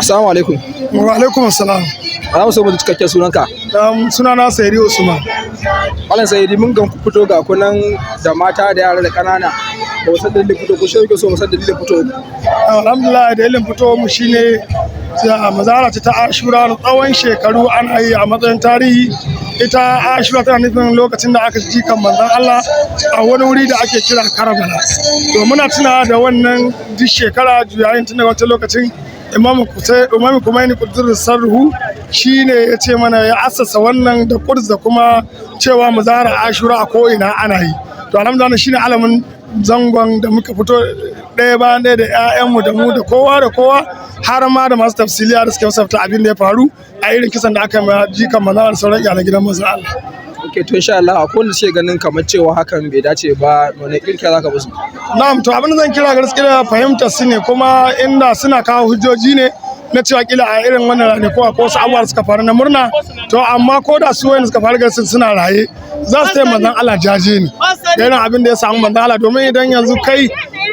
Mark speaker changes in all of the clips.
Speaker 1: Assalamu alaikum.
Speaker 2: Wa alaikum assalam.
Speaker 1: Za mu so mu ji cikakken sunanka.
Speaker 2: Sunana Sairi Usman.
Speaker 1: Malam Sayyidi, mun gan ku fito ga kunan da mata da yara da ƙanana. Ba mu san dalilin fito ko shi muke so mu san dalilin fito.
Speaker 2: Alhamdulillah, dalilin fito mu shine muzahara ce ta Ashura na tsawon shekaru ana yi a matsayin tarihi. Ita Ashura tana nufin lokacin da aka ji kan manzon Allah a wani wuri da ake kira Karbala. To, muna tuna da wannan duk shekara juyayin tun daga wancan lokacin. Imam Imam Khomeini Quddusa Sirruhu shine ya ce mana ya assasa wannan da Quds da kuma cewa muzahara Ashura a ko'ina ana yi. To, alhamdulillah, shine alamin zangon da muka fito ɗaya bayan ɗaya da 'ya'yanmu da mu da kowa da kowa, har ma da masu tafsiliya da suke wasafta abin da ya faru a irin kisan da aka ma jikan manzon da sauran iyalan gidan manzon Allah.
Speaker 1: Ok, to insha Allah, akwai wanda suke ganin kamar cewa hakan bai dace ba, wani irin kira zaka musu?
Speaker 2: Na'am, to abin da zan kira gaskiya fahimtar su ne, kuma inda suna kawo hujjoji ne na cewa kila a irin wannan ranaku ko wasu abubuwa da suka faru na murna. To, amma ko da su wayanda suka faru gaskiya suna raye, za su taya manzon Allah jaje ne da irin abin da ya samu manzon Allah, domin idan yanzu kai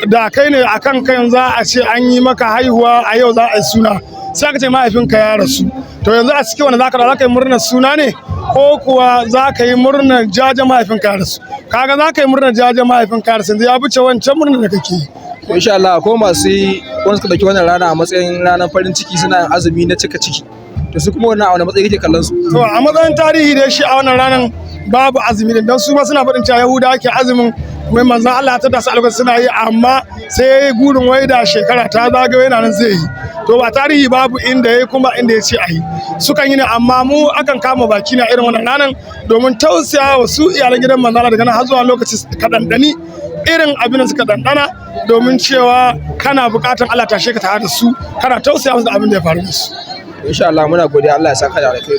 Speaker 2: da kai ne akan kai za a ce an yi maka haihuwa a yau, za a yi suna, sai aka ce mahaifinka ya rasu. To, yanzu a cikin wanda zaka yi murnar suna ne ko kuwa za ka yi murnar jaje mahaifinka ya rasu? Kaga za ka yi murnar jaje mahaifinka ya rasu, yanzu ya wuce wancan murnar da kake yi.
Speaker 1: To, insha Allah, akwai masu wanda suka dauki wannan rana a matsayin ranar farin ciki, suna yin azumi na cika ciki. To, su kuma wannan a wani matsayi kake kallon su?
Speaker 2: To, a matsayin tarihi dai shi a wannan ranar babu azumi din, don su ma suna faɗin cewa Yahuda ke azumin mai manzon Allah ta dasa alƙawari suna yi, amma sai yayi gurin wai da shekara ta zagayo yana nan zai yi. To, ba tarihi babu inda yayi kuma inda ya ce a yi. Sukan yi ne, amma mu akan kama baki na irin wannan ranar domin tausaya wa su iyalan gidan manzon Allah daga nan har zuwa lokaci ka ɗanɗani irin abin da suka ɗanɗana, domin cewa kana buƙatar Allah tashe ka tare da su, kana tausaya musu da abin da ya faru da su.
Speaker 1: Insha Allah, muna godiya, Allah ya saka da alkhairi.